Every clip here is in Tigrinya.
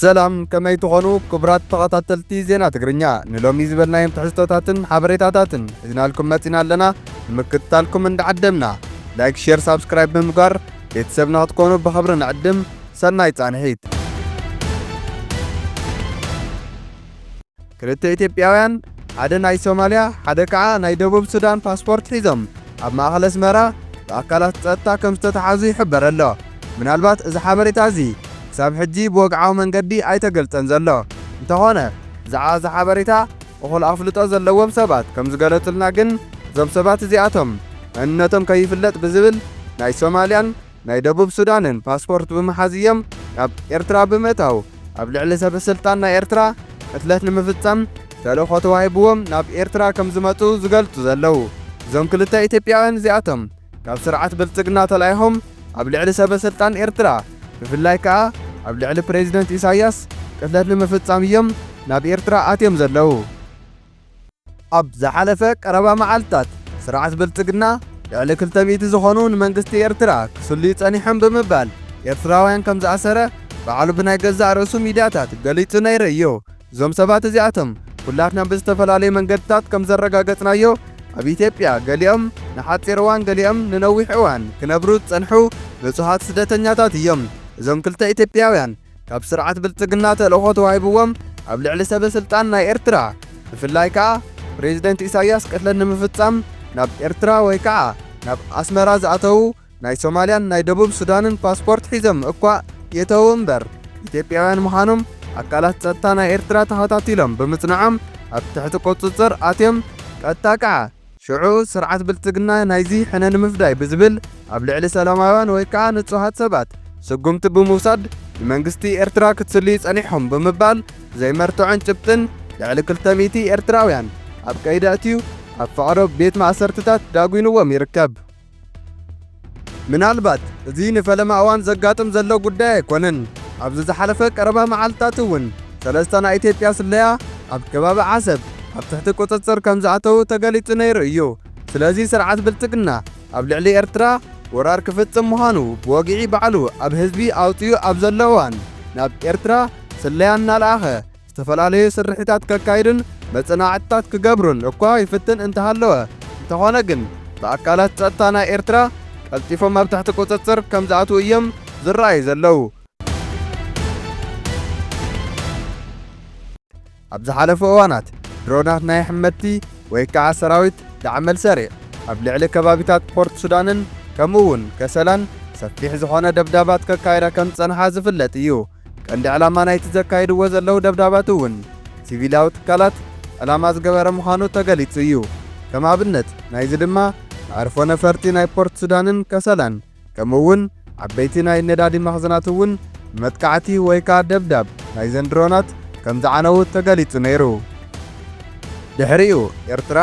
ሰላም፣ ከመይ ትኾኑ ክቡራት ተኸታተልቲ ዜና ትግርኛ? ንሎሚ ዝበልናዮም ትሕዝቶታትን ሓበሬታታትን ሒዝናልኩም መጺና ኣለና። ንምክትታልኩም እንዳዓደምና፣ ላይክ፣ ሼር፣ ሳብስክራይብ ብምግባር ቤተሰብና ክትኮኑ ብኽብሪ ንዕድም። ሰናይ ጻንሒት። ክልተ ኢትዮጵያውያን፣ ሓደ ናይ ሶማልያ፣ ሓደ ከኣ ናይ ደቡብ ሱዳን ፓስፖርት ሒዞም ኣብ ማእኸል ኣስመራ ብኣካላት ጸጥታ ከም ዝተተሓዙ ይሕበር ኣሎ። ምናልባት እዚ ሓበሬታ እዚ ክሳብ ሕጂ ብወግዓዊ መንገዲ ኣይተገልጸን ዘሎ። እንተኾነ፣ ብዛዕባ እዚ ሓበሬታ እኹል ኣፍልጦ ዘለዎም ሰባት ከም ዝገለጹልና ግን፣ እዞም ሰባት እዚኣቶም መንነቶም ከይፍለጥ ብዝብል ናይ ሶማልያን ናይ ደቡብ ሱዳንን ፓስፖርት ብምሓዝ እዮም ናብ ኤርትራ ብምእታው፣ ኣብ ልዕሊ ሰበ ስልጣን ናይ ኤርትራ ቅትለት ንምፍጻም ተልእኾ ተዋሂብዎም ናብ ኤርትራ ከም ዝመጹ ዝገልጹ ዘለዉ። እዞም ክልተ ኢትዮጵያውያን እዚኣቶም ካብ ስርዓት ብልጽግና ተላኢኾም ኣብ ልዕሊ ሰበ ስልጣን ኤርትራ፣ ብፍላይ ከኣ ኣብ ልዕሊ ፕሬዚደንት ኢሳያስ ቅትለት ንምፍጻም እዮም ናብ ኤርትራ ኣትዮም ዘለዉ። ኣብ ዝሓለፈ ቀረባ መዓልታት፣ ስርዓት ብልጽግና ልዕሊ ክልተ ሚእቲ ዝኾኑ ንመንግስቲ ኤርትራ ክስልዩ ጸኒሖም ብምባል፣ ኤርትራውያን ከም ዝኣሰረ ባዕሉ ብናይ ገዛእ ርእሱ ሚድያታት ገሊጹ ነይሩ እዩ። እዞም ሰባት እዚኣቶም ኩላትና ብዝተፈላለዩ መንገድታት ከም ዘረጋገጽናዮ፣ ኣብ ኢትዮጵያ ገሊኦም ንሓጺር እዋን ገሊኦም ንነዊሕ እዋን ክነብሩ ዝጸንሑ ንጹሃት ስደተኛታት እዮም። እዞም ክልተ ኢትዮጵያውያን ካብ ስርዓት ብልጽግና ተልእኾ ተዋሂብዎም ኣብ ልዕሊ ሰበ ስልጣን ናይ ኤርትራ፣ ብፍላይ ከኣ ፕሬዚደንት ኢሳያስ ቅትለት ንምፍጻም ናብ ኤርትራ ወይ ከኣ ናብ ኣስመራ ዝኣተዉ ናይ ሶማልያን ናይ ደቡብ ሱዳንን ፓስፖርት ሒዞም እኳ የተዉ እምበር፣ ኢትዮጵያውያን ምዃኖም ኣካላት ጸጥታ ናይ ኤርትራ ተኸታቲሎም ብምጽንዖም ኣብ ትሕቲ ቁጽጽር ኣትዮም። ቀጥታ ከኣ ሽዑ ስርዓት ብልጽግና ናይዚ ሕነ ንምፍዳይ ብዝብል ኣብ ልዕሊ ሰላማውያን ወይ ከኣ ንጹሃት ሰባት ስጉምቲ ብምውሳድ ንመንግስቲ ኤርትራ ክትስልዩ ጸኒሖም ብምባል ዘይመርትዖን ጭብጥን ልዕሊ ክልተ ሚእቲ ኤርትራውያን ኣብ ቀይዲ ኣእትዩ ኣብ ፈቐዶ ቤት ማእሰርትታት ዳጒንዎም ይርከብ። ምናልባት እዚ ንፈለማ እዋን ዘጋጥም ዘሎ ጉዳይ ኣይኮነን። ኣብዚ ዝሓለፈ ቀረባ መዓልታት እውን ሰለስተ ናይ ኢትዮጵያ ስለያ ኣብ ከባቢ ዓሰብ ኣብ ትሕቲ ቁጽጽር ከም ዝኣተዉ ተገሊጹ ነይሩ እዩ። ስለዚ ስርዓት ብልጽግና ኣብ ልዕሊ ኤርትራ ወራር ክፍጽም ምዃኑ ብወግዒ ባዕሉ ኣብ ህዝቢ ኣውጺኡ ኣብ ዘሎ እዋን፣ ናብ ኤርትራ ስለያ እናለኣኸ ዝተፈላለዩ ስርሒታት ከካይድን መጽናዕትታት ክገብሩን እኳ ይፍትን እንተሃለወ፣ እንተኾነ ግን ብኣካላት ጸጥታ ናይ ኤርትራ ቀልጢፎም ኣብ ትሕቲ ቁጽጽር ከም ዝኣትዉ እዮም ዝረኣዩ ዘለዉ። ኣብ ዝሓለፉ እዋናት፣ ድሮናት ናይ ሕመድቲ ወይ ከዓ ሰራዊት ዳዕመል ሰሪዕ ኣብ ልዕሊ ከባቢታት ፖርት ሱዳንን ከምኡ እውን ከሰላን ሰፊሕ ዝኾነ ደብዳባት ከካይዳ ከም ዝጸንሓ ዝፍለጥ እዩ። ቀንዲ ዕላማ ናይቲ ዘካይድዎ ዘለዉ ደብዳባት እውን ሲቪላዊ ትካላት ዕላማ ዝገበረ ምዃኑ ተገሊጹ እዩ። ከም ኣብነት ናይዚ ድማ መዕርፎ ነፈርቲ ናይ ፖርት ሱዳንን ከሰላን ከምኡ እውን ዓበይቲ ናይ ነዳዲ መኽዘናት እውን መጥቃዕቲ ወይ ከዓ ደብዳብ ናይዘን ድሮናት ከም ዝዓነዉ ተገሊጹ ነይሩ። ድሕሪኡ ኤርትራ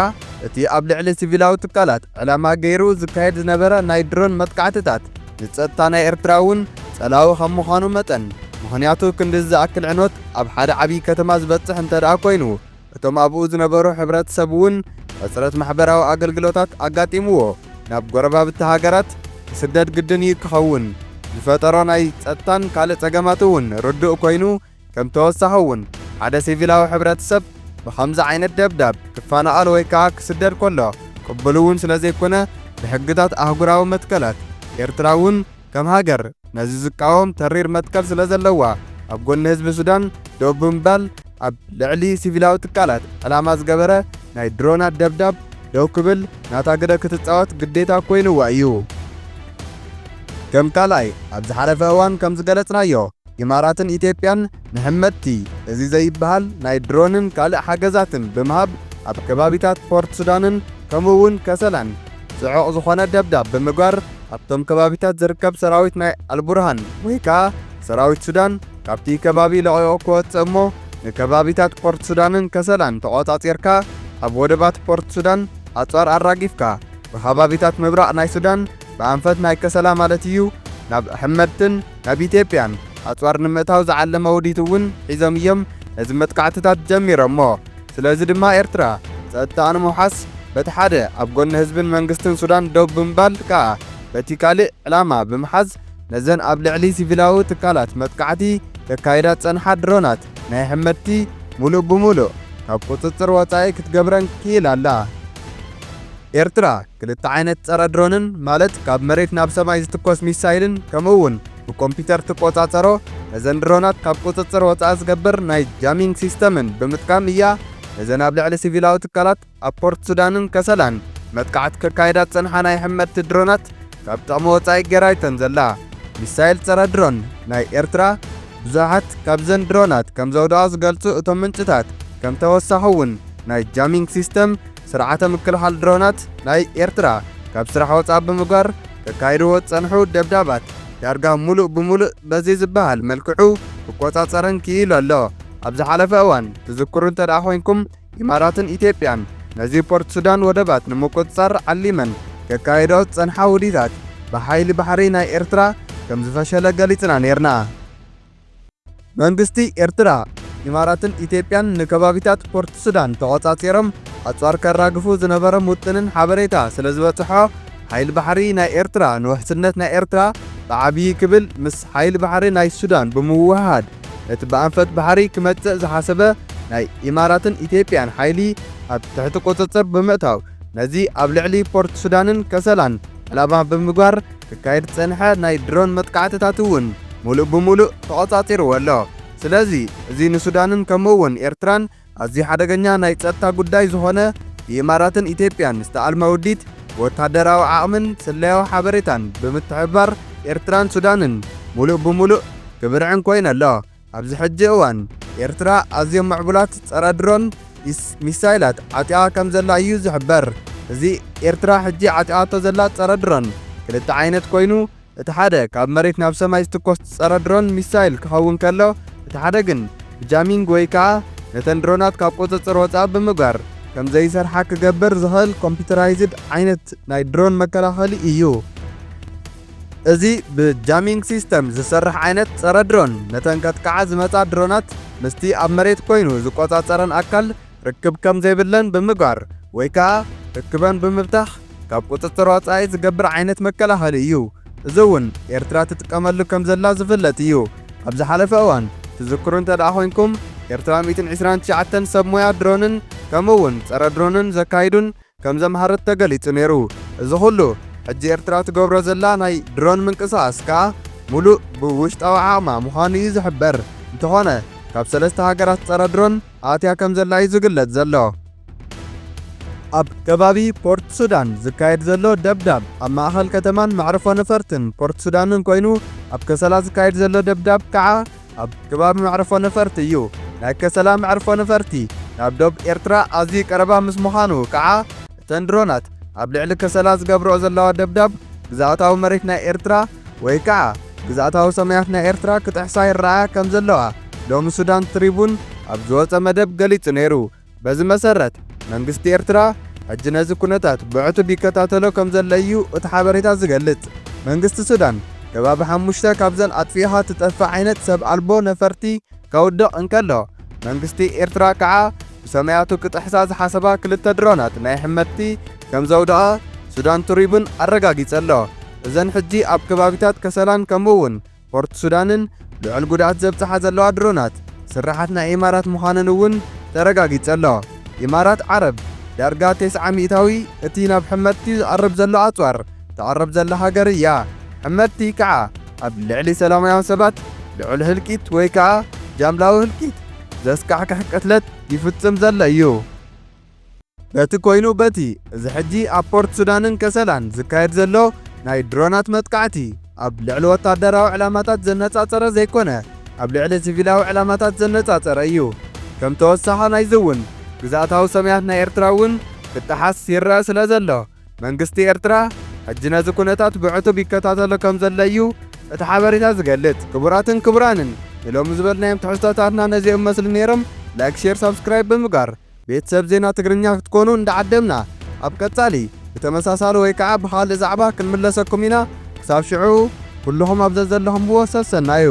እቲ ኣብ ልዕሊ ሲቪላዊ ትካላት ዕላማ ገይሩ ዝካየድ ዝነበረ ናይ ድሮን መጥቃዕትታት ንጸጥታ ናይ ኤርትራ እውን ጸላዊ ከም ምዃኑ መጠን፣ ምኽንያቱ ክንዲ ዝኣክል ዕንወት ኣብ ሓደ ዓብዪ ከተማ ዝበጽሕ እንተ ደኣ ኮይኑ፣ እቶም ኣብኡ ዝነበሩ ሕብረተሰብ እውን ሕጽረት ማሕበራዊ ኣገልግሎታት ኣጋጢምዎ ናብ ጎረባብቲ ሃገራት ክስደድ ግድን እዩ ክኸውን። ዝፈጠሮ ናይ ጸጥታን ካልእ ጸገማት እውን ርዱእ ኮይኑ፣ ከም ተወሳኺ እውን ሓደ ሲቪላዊ ሕብረተሰብ ብኸምዚ ዓይነት ደብዳብ ክፈናቐል ወይ ከዓ ክስደድ ከሎ ቅቡል እውን ስለ ዘይኮነ፣ ብሕግታት ኣህጉራዊ መትከላት ኤርትራ እውን ከም ሃገር ነዚ ዝቃወም ተሪር መትከል ስለ ዘለዋ፣ ኣብ ጎኒ ህዝቢ ሱዳን ደው ብምባል ኣብ ልዕሊ ሲቪላዊ ትካላት ዕላማ ዝገበረ ናይ ድሮናት ደብዳብ ደው ክብል ናታ ግደ ክትጻወት ግዴታ ኮይንዋ እዩ። ከም ካልኣይ ኣብ ዝሓለፈ እዋን ከም ዝገለጽናዮ፣ ኢማራትን ኢትዮጵያን ንሕመድቲ እዚ ዘይበሃል ናይ ድሮንን ካልእ ሓገዛትን ብምሃብ ኣብ ከባቢታት ፖርት ሱዳንን ከምኡ እውን ከሰላን ጽዑቕ ዝኾነ ደብዳብ ብምግባር ኣብቶም ከባቢታት ዝርከብ ሰራዊት ናይ ኣልቡርሃን ወይ ከኣ ሰራዊት ሱዳን ካብቲ ከባቢ ለቒቑ ክወጽእ እሞ ንከባቢታት ፖርት ሱዳንን ከሰላን ተቖጻጺርካ ኣብ ወደባት ፖርት ሱዳን ኣጽዋር ኣራጊፍካ ብከባቢታት ምብራቕ ናይ ሱዳን ብኣንፈት ናይ ከሰላ ማለት እዩ ናብ ሕመድትን ናብ ኢትዮጵያን ኣጽዋር ንምእታው ዝዓለመ ውዲት እውን ሒዞም እዮም ነዚ መጥቃዕትታት ጀሚሮሞ። ስለዚ ድማ ኤርትራ ጸጥታኣ ንምውሓስ በቲ ሓደ ኣብ ጎኒ ህዝብን መንግስትን ሱዳን ደው ብምባል ከኣ በቲ ካልእ ዕላማ ብምሓዝ ነዘን ኣብ ልዕሊ ሲቪላዊ ትካላት መጥቃዕቲ ከካይዳ ዝጸንሓ ድሮናት ናይ ሕመድቲ ሙሉእ ብሙሉእ ካብ ቁጽጽር ወጻኢ ክትገብረን ክኢላ ኣላ። ኤርትራ ክልተ ዓይነት ጸረ ድሮንን፣ ማለት ካብ መሬት ናብ ሰማይ ዝትኮስ ሚሳይልን ከምኡ እውን ብኮምፒውተር ትቆጻጸሮ፣ ነዘን ድሮናት ካብ ቁጽጽር ወጻኢ ዝገብር ናይ ጃሚንግ ሲስተምን ብምጥቃም እያ ነዘን ኣብ ልዕሊ ሲቪላዊ ትካላት ኣብ ፖርት ሱዳንን ከሰላን መጥቃዕቲ ከካይዳ ዝጸንሓ ናይ ሕመድቲ ድሮናት ካብ ጥቕሚ ወጻኢ ገይራይተን ዘላ። ሚሳይል ጸረ ድሮን ናይ ኤርትራ፣ ብዙሓት ካብዘን ድሮናት ከም ዘውደቓ ዝገልጹ እቶም ምንጭታት፣ ከም ተወሳኺ እውን ናይ ጃሚንግ ሲስተም ስርዓተ ምክልኻል ድሮናት ናይ ኤርትራ ካብ ስራሕ ወጻ ብምግባር ከካይድዎ ዝጸንሑ ደብዳባት ዳርጋ ሙሉእ ብሙሉእ በዚ ዝበሃል መልክዑ ክቆጻጸረን ክኢሉ ኣሎ። ኣብ ዝሓለፈ እዋን ትዝክሩ እንተ ደኣ ኮይንኩም፣ ኢማራትን ኢትዮጵያን ነዚ ፖርት ሱዳን ወደባት ንምቁጽጻር ዓሊመን ከካይዶ ዝጸንሓ ውዲታት ብሓይሊ ባሕሪ ናይ ኤርትራ ከም ዝፈሸለ ገሊጽና ነይርና። መንግስቲ ኤርትራ፣ ኢማራትን ኢትዮጵያን ንከባቢታት ፖርት ሱዳን ተቖጻጺሮም ኣጽዋር ከራግፉ ዝነበሮም ውጥንን ሓበሬታ ስለ ዝበጽሖ፣ ሓይሊ ባሕሪ ናይ ኤርትራ ንውሕስነት ናይ ኤርትራ ብዓብዪ ክብል ምስ ሓይሊ ባሕሪ ናይ ሱዳን ብምውህሃድ፣ ነቲ ብኣንፈት ባሕሪ ክመጽእ ዝሓሰበ ናይ ኢማራትን ኢትዮጵያን ሓይሊ ኣብ ትሕቲ ቁጽጽር ብምእታው፣ ነዚ ኣብ ልዕሊ ፖርት ሱዳንን ከሰላን ዕላማ ብምግባር ክካየድ ዝጸንሐ ናይ ድሮን መጥቃዕትታት እውን ሙሉእ ብሙሉእ ተቖጻጺርዎ ኣሎ። ስለዚ፣ እዚ ንሱዳንን ከምኡ እውን ኤርትራን ኣዝዩ ሓደገኛ ናይ ጸጥታ ጉዳይ ዝኾነ፣ ብኢማራትን ኢትዮጵያን ዝተኣልመ ውዲት፣ ወታደራዊ ዓቕምን ስለያዊ ሓበሬታን ብምትሕብባር ኤርትራን ሱዳንን ሙሉእ ብሙሉእ ክብርዕን ኮይነ ኣሎ። ኣብዚ ሕጂ እዋን ኤርትራ ኣዝዮም ምዕቡላት ጸረ ድሮን ሚስ-፣ ሚሳይላት ዓጢቓ ከም ዘላ እዩ ዝሕበር። እዚ ኤርትራ ሕጂ ዓጢቓቶ ዘላ ጸረ ድሮን ክልተ ዓይነት ኮይኑ፣ እቲ ሓደ ካብ መሬት ናብ ሰማይ ዝትኮስ ጸረ ድሮን ሚሳይል ክኸውን ከሎ፣ እቲ ሓደ ግን ብጃሚንግ ወይ ከኣ ነተን ድሮናት ካብ ቁጽጽር ወጻኢ ብምግባር ከም ዘይሰርሓ ክገብር ዝኽእል ኮምፒውተራይዝድ ዓይነት ናይ ድሮን መከላኸሊ እዩ። እዚ ብጃሚንግ ሲስተም ዝሰርሕ ዓይነት ጸረ ድሮን፣ ነተን ከጥቅዓ ዝመጻ ድሮናት ምስቲ ኣብ መሬት ኮይኑ ዝቆጻጸረን ኣካል ርክብ ከም ዘይብለን ብምግባር ወይ ከኣ ርክበን ብምብታኽ ካብ ቁጽጽር ወጻኢ ዝገብር ዓይነት መከላኸሊ እዩ። እዚ እውን ኤርትራ ትጥቀመሉ ከም ዘላ ዝፍለጥ እዩ። ኣብ ዝሓለፈ እዋን ትዝክሩ እንተ ደኣ ኮይንኩም፣ ኤርትራ ሚእትን ዕስራን ትሽዓተን ሰብ ሞያ ድሮንን ከምኡ እውን ጸረ ድሮንን ዘካይዱን ከም ዘምሃረት ተገሊጹ ነይሩ። እዚ ኩሉ ሕጂ ኤርትራ ትገብሮ ዘላ ናይ ድሮን ምንቅስቓስ ከኣ ሙሉእ ብውሽጣዊ ዓቕማ ምዃኑ እዩ ዝሕበር። እንተኾነ፣ ካብ ሰለስተ ሃገራት ጸረ ድሮን ኣትያ ከም ዘላ እዩ ዝግለጽ ዘሎ። ኣብ ከባቢ ፖርት ሱዳን ዝካየድ ዘሎ ደብዳብ ኣብ ማእኸል ከተማን መዕርፎ ነፈርትን ፖርት ሱዳንን ኮይኑ፣ ኣብ ከሰላ ዝካየድ ዘሎ ደብዳብ ከኣ ኣብ ከባቢ መዕርፎ ነፈርቲ እዩ። ናይ ከሰላ መዕርፎ ነፈርቲ ናብ ዶብ ኤርትራ ኣዝዩ ቀረባ ምስ ምዃኑ ከኣ፣ እተን ድሮናት ኣብ ልዕሊ ከሰላ ዝገብርኦ ዘለዋ ደብዳብ፣ ግዝኣታዊ መሬት ናይ ኤርትራ ወይ ከኣ ግዝኣታዊ ሰማያት ናይ ኤርትራ ክጥሕሳ ይረኣያ ከም ዘለዋ፣ ሎሚ ሱዳን ትሪቡን ኣብ ዝወጸ መደብ ገሊጹ ነይሩ። በዚ መሰረት፣ መንግስቲ ኤርትራ ሕጂ ነዚ ኩነታት ብዕቱብ ይከታተሎ ከም ዘሎ እዩ እቲ ሓበሬታ ዝገልጽ። መንግስቲ ሱዳን፣ ከባቢ ሓሙሽተ ካብዘን ኣጥፊእኻ ትጠፍእ ዓይነት ሰብ ኣልቦ ነፈርቲ ከውድቕ እንከሎ፣ መንግስቲ ኤርትራ ከኣ ብሰማያቱ ክጥሕሳ ዝሓሰባ ክልተ ድሮናት ናይ ሕመድቲ ከም ዘውደቐ ሱዳን ትሪቡን ኣረጋጊጸ ኣሎ። እዘን ሕጂ ኣብ ከባቢታት ከሰላን ከምኡ እውን ፖርት ሱዳንን ልዑል ጉድኣት ዘብጽሓ ዘለዋ ድሮናት ስርሓት ናይ ኢማራት ምዃነን እውን ተረጋጊጸ ኣሎ። ኢማራት ዓረብ ዳርጋ ተስዓ ሚእታዊ እቲ ናብ ሕመድቲ ዝቐርብ ዘሎ ኣጽዋር ተቕርብ ዘላ ሃገር እያ። ሕመድቲ ከኣ ኣብ ልዕሊ ሰላማውያን ሰባት ልዑል ህልቂት ወይ ከኣ ጃምላዊ ህልቂት ዘስካሕክሕ ቅትለት ይፍጽም ዘሎ እዩ። በቲ ኮይኑ በቲ እዚ ሕጂ ኣብ ፖርት ሱዳንን ከሰላን ዝካየድ ዘሎ ናይ ድሮናት መጥቃዕቲ ኣብ ልዕሊ ወታደራዊ ዕላማታት ዘነጻጸረ ዘይኮነ፣ ኣብ ልዕሊ ሲቪላዊ ዕላማታት ዘነጻጸረ እዩ። ከም ተወሳኺ ናይዚ እውን ግዝኣታዊ ሰማያት ናይ ኤርትራ እውን ክጠሓስ ይረአ ስለ ዘሎ፣ መንግስቲ ኤርትራ ሕጂ ነዚ ኩነታት ብዕቱብ ይከታተሎ ከም ዘሎ እዩ እቲ ሓበሬታ ዝገልጽ። ክቡራትን ክቡራንን፣ ንሎሚ ዝበልናዮም ትሕዝቶታትና ነዚኦም መስሉ ነይሮም። ላይክ፣ ሼር፣ ሳብስክራይብ ብምግባር ቤተሰብ ዜና ትግርኛ ክትኮኑ እንዳዓደምና፣ ኣብ ቀጻሊ ብተመሳሳሊ ወይ ከዓ ብኻልእ ዛዕባ ክንምለሰኩም ኢና። ክሳብ ሽዑ፣ ኩልኹም ኣብ ዘዘለኹምዎ ሰሰናዩ።